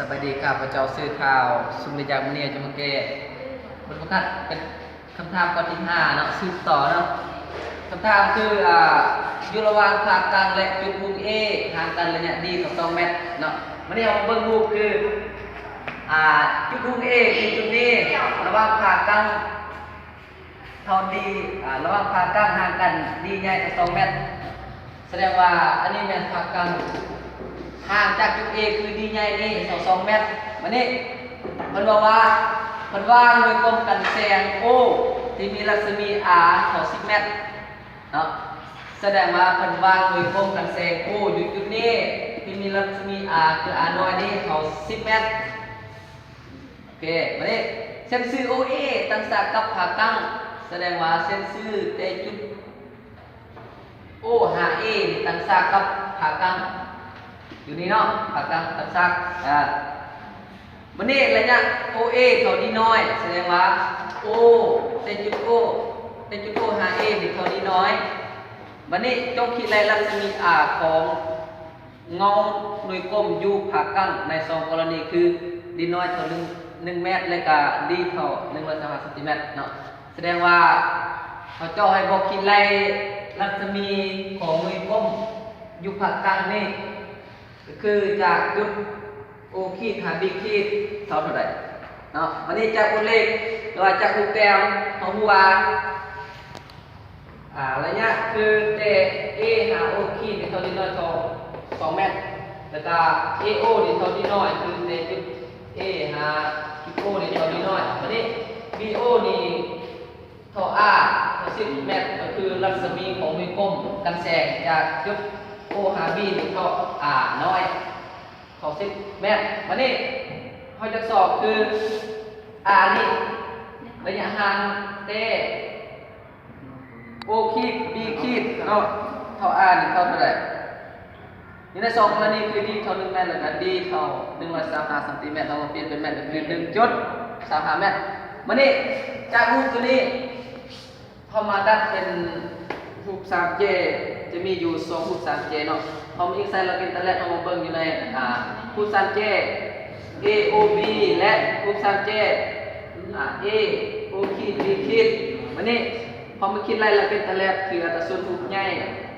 ສະບາຍດີ, ຂ້າພະເຈົ້າຊື່ທ້າວ ສຸລິຍັກ ມື້ນີ້ຈະມາແກ້ບົດຝຶກຫັດເປັນຄຳຖາມຂໍ້ທີຫ້າເນາະ, ສືບຕໍ່ເນາະ. ຄຳຖາມຄື ອາ ຢູ່ລະຫວ່າງພາກາງ ແລະ ຈຸດຮຸ່ງ A ຫ່າງກັນໄລຍະ D ເທົ່າ ສອງແມັດເນາະ. ມື້ນີ້ເຮົາມາເບິ່ງຮູບຄື ອາ ຈຸດຮຸ່ງ A ຄືຈຸດນີ້ ລະຫວ່າງພາກາງ ເທົ່າ D ອາ ລະຫວ່າງພາກາງຫ່າງກັນ D ໃຫຍ່ເທົ່າ ສອງແມັດ. ສະແດງວ່າອັນນີ້ແມ່ນພາກາງ ຫ່າງຈາກຈຸດ A ຄື D ໃຫຍ່ນີ້ເທົ່າ ສອງແມັດ. ບາດນີ້ເພິ່ນບອກວ່າ ເພິ່ນວາງໜ່ວຍກົມກັນແສງ O ທີ່ມີລັດສະໝີ R ເທົ່າ ສິບແມັດເນາະ. ສະແດງວ່າເພິ່ນວາງໜ່ວຍກົມກັນແສງ O ຢູ່ຈຸດນີ້ ທີ່ມີລັດສະໝີ R ຄື R ນ້ອຍນີ້ເທົ່າ ສິບແມັດ. ໂອເຄ ບາດນີ້ເສັ້ນຊື່ OA ຕັ້ງສາກກັບພາກາງ ສະແດງວ່າເສັ້ນຊື່ແຕ່ຈຸດ O ຫາ A ນີ້ຕັ້ງສາກກັບພາກາງ ຢູ່ນີ້ເນາະ, ພາກາງຕັ້ງສາກ. ອາ ບາດນີ້ໄລຍະ OA ເທົ່າ D ນ້ອຍ ສະແດງວ່າ O ແຕ່ຈຸດ O ແຕ່ຈຸດ O ຫາ A ນີ້ເທົ່າ D ນ້ອຍ. ບາດນີ້ຈົ່ງຄິດໄລ່ລັດສະໝີ R ຂອງ ເງົາໜ່ວຍກົມຢູ່ພາກາງໃນສອງກໍລະນີຄື D ນ້ອຍເທົ່າໜຶ່ງ ໜຶ່ງແມັດ ແລະກະ D ເທົ່າໜຶ່ງຮ້ອຍຊາວຫ້າຊັງຕີແມັດເນາະ. ສະແດງວ່າເຂົາເຈົ້າໃຫ້ບອກຄິດໄລ່ລັດສະໝີຂອງໜ່ວຍກົມຢູ່ພາກາງນີ້ ກໍຄືຈາກຈຸດ O ຂີດຫາ B ຂີດເທົ່າເທົ່າໃດເນາະ. ບາດນີ້ຈາກບົດເລກ ຫຼືວ່າຈາກຮູບແຕ້ມ ເຮົາຮູ້ວ່າ ອາ ໄລຍະຄືແຕ່ A ຫາ O ຂີດນີ້ເທົ່າ D ນ້ອຍເທົ່າ ສອງແມັດ ແລ້ວກະ AO ນີ້ເທົ່າ D ນ້ອຍ ຄືແຕ່ຈຸດ A ຫາຈຸດ O ນີ້ເທົ່າ D ນ້ອຍ. ບາດນີ້ BO ນີ້ເທົ່າ R ເທົ່າ ສິບແມັດ ກໍຄືລັດສະໝີຂອງໜ່ວຍກົມກັນແສງຈາກຈຸດ O ຫາ B ນີ້ເທົ່າ R ນ້ອຍ ເທົ່າ ສິບແມັດ. ບາດນີ້ເຮົາຈະສອບຄື R ນີ້ໄລຍະຫ່າງແຕ່ O ຂີດ B ຂີດເນາະ ເທົ່າ R ນີ້ເທົ່າເທົ່າໃດ? ຢູ່ໃນສອງກໍລະນີຄື D ເທົ່າໜຶ່ງແມັດ ແລ້ວກໍ D ເທົ່າໜຶ່ງຮ້ອຍຊາວຫ້າຊັງຕີແມັດ ເຮົາມາປ່ຽນເປັນແມັດກໍຄືໜຶ່ງຈຸດສາມຫ້າແມັດ. ບາດນີ້ຈາກຮູບຕົວນີ້ ເຮົາມາດັດເປັນຮູບສາມແຈ ຈະມີຢູ່ສອງຮູບສາມແຈເນາະ. ເຮົາມາອີງໃສ່ຫຼັກເກນຕາແລດ ເຮົາມາເບິ່ງຢູ່ໃນ ອາ ຮູບສາມແຈ AOB ແລະ ຮູບສາມແຈ ອາ AO ຂີດ B ຂີດ. ບາດນີ້ເຮົາມາຄິດໄລ່ຫຼັກເກນຕາແລດ ຄືອັດຕາສ່ວນຮູບໃຫຍ່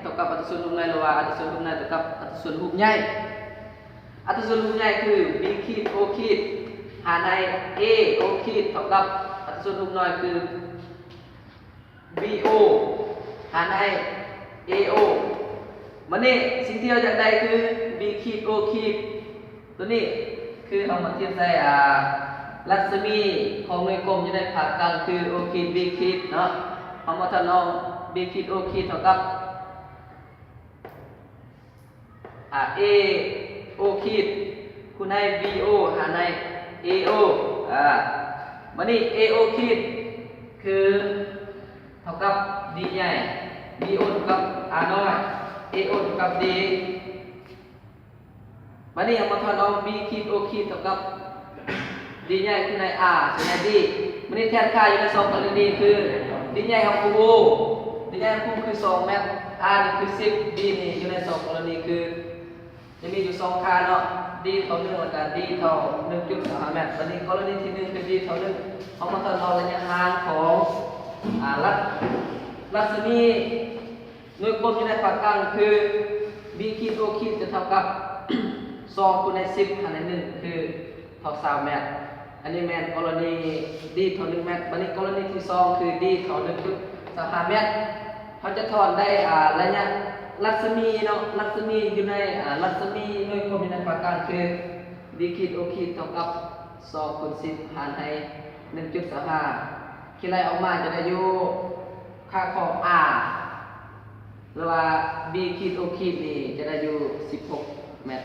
ເທົ່າກັບອັດຕາສ່ວນຮູບນ້ອຍ ຫຼືວ່າອັດຕາສ່ວນຮູບນ້ອຍເທົ່າກັບອັດຕາສ່ວນຮູບໃຫຍ່. ອັດຕາສ່ວນຮູບໃຫຍ່ຄື B ຂີດ O ຂີດຫານໃຫ້ AO ຂີດເທົ່າກັບອັດຕາສ່ວນຮູບນ້ອຍຄື BO ຫານໃຫ້ AO. ບາດນີ້ສິ່ງທີ່ເຮົາຢາກໄດ້ຄື B ຂີດ O ຂີດ ຕົວນີ້ຄືເຮົາມາທຽບໃສ່ ອາ ລັດສະໝີຂອງໜ່ວຍກົມຢູ່ໃນພາກກາງຄື O ຂີດ B ຂີດເນາະ. ເຮົາມາທະນອງ B ຂີດ O ຂີດເທົ່າກັບ ອາ AO ຂີດຄູນໃຫ້ BO ຫານໃຫ້ AO. ອາ ບາດນີ້ AO ຂີດຄືເທົ່າກັບ D ໃຫຍ່ BO ເທົ່າກັບ R ນ້ອຍ AO ເທົ່າກັບ D. ບາດນີ້ເຮົາມາທອດເອົາ B ຂີດ O ຂີດເທົ່າກັບ D ໃຫຍ່ຄູນໃຫ້ R ສ່ວນໃຫຍ່ D. ບາດນີ້ແທນຄ່າຢູ່ໃນສອງກໍລະນີຄື D ໃຫຍ່ເຮົາຄື O, D ໃຫຍ່ເຮົາຄືສອງແມັດ, R ນີ້ຄືສິບ, D ນີ້ຢູ່ໃນສອງກໍລະນີຄື ຈະມີຢູ່ສອງຄ່າເນາະ D ເທົ່າໜຶ່ງ ແລ້ວກະ D ເທົ່າໜຶ່ງຈຸດສາມຫ້າແມັດ. ບາດນີ້ກໍລະນີທີໜຶ່ງຄື D ເທົ່າໜຶ່ງ ເຮົາມາທອດເອົາໄລຍະຫ່າງຂອງ ອາ ລັດ ລັດສະໝີໜ່ວຍກົມຢູ່ໃນພາກກາງຄື B ຂີດ O ຂີດຈະເທົ່າກັບສອງຄູນໃຫ້ສິບຫານໃຫ້ໜຶ່ງຄືເທົ່າຊາວແມັດ. ອັນນີ້ແມ່ນກໍລະນີ D ເທົ່າໜຶ່ງແມັດ. ບາດນີ້ກໍລະນີທີສອງຄື D ເທົ່າໜຶ່ງຈຸດສາມຫ້າແມັດ. ເຮົາຈະຖອນໄດ້ ອາ ໄລຍະລັດສະໝີເນາະ ລັດສະໝີຢູ່ໃນ ອາ ລັດສະໝີໜ່ວຍກົມຢູ່ໃນພາກກາງຄື D ຂີດ O ຂີດເທົ່າກັບສອງຄູນສິບຫານໃຫ້ໜຶ່ງຈຸດສາມຫ້າ ຄິດໄລ່ອອກມາຈະໄດ້ຢູ່ຄ່າຂອງ R ຫຼືວ່າ B ຂີດ O ຂີດນີ້ຈະໄດ້ຢູ່ສິບຫົກແມັດ